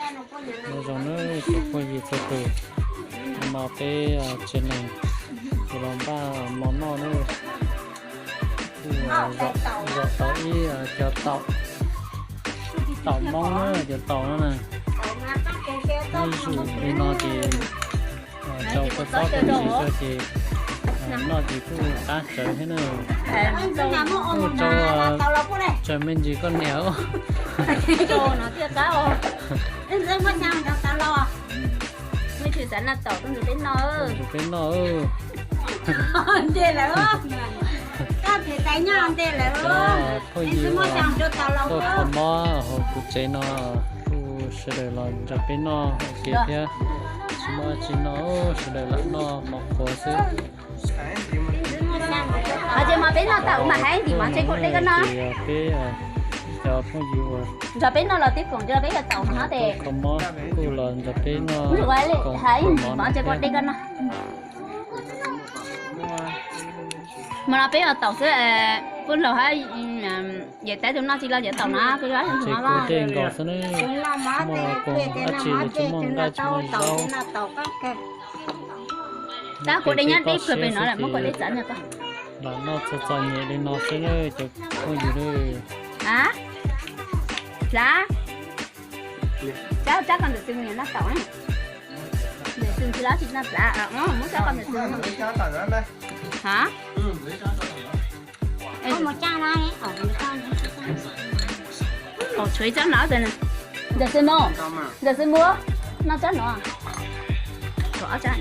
Nyob zoo nawb cov phooj ywg txhua tus, no peb tsev neeg yuav los npaj mov noj nawb. Kuj zom tau ib cov taum, taum Hmoob na, cov taum no na. Ib zaug li no ces rau kua txob kua ntsis xwb ces noj ces kuj qab tsawv thiab na. Kuj rau tsawg me ntsis koj niam. Ntxawg peb noj. Ntxawg peb noj. Ntej lawm, koj phem tais nyob ntej lawm. Phooj ywg tuaj kho mob hauv kuv tsev no, kuj sawv daws los nrog peb noj ua ke thiab. Tsis muaj tsi noj, sawv daws lam noj mov qhuav xwb. Ces mas peb noj tau mas hais ntim mov tsev kuv dej koj noj. Peb cov phooj ywg uas nrog peb noj los twb koom nrog peb cov taum no tes. Kho mob kuj los nrog peb noj, hais ntim mov tsev kuv dej koj noj. Mas no peb cov taum xwb, pub laug hab yawm Taib tus noj tsis los cov taum no kuj yog kuv dej nkaus xwb na. Muaj koog dab tsi los tsis muaj nqaij tsis muaj zaub. Tab kuv dej nyob deb kawg pem no lawm, muab kuv dej txav nrog koj. Los noj txog txom nyem li no xwb na cov phooj ywg. Plav, tsab, tsab koj ntawm xwb mus noj taum na. Ntawm xwb tsis los tsis noj plav, muab tsab koj ntawm xwb. Ha? Tshuav ib tsab no, ntawm xwb mus, ntawm xwb mus, noj tsab no. Tshuav ob tsab.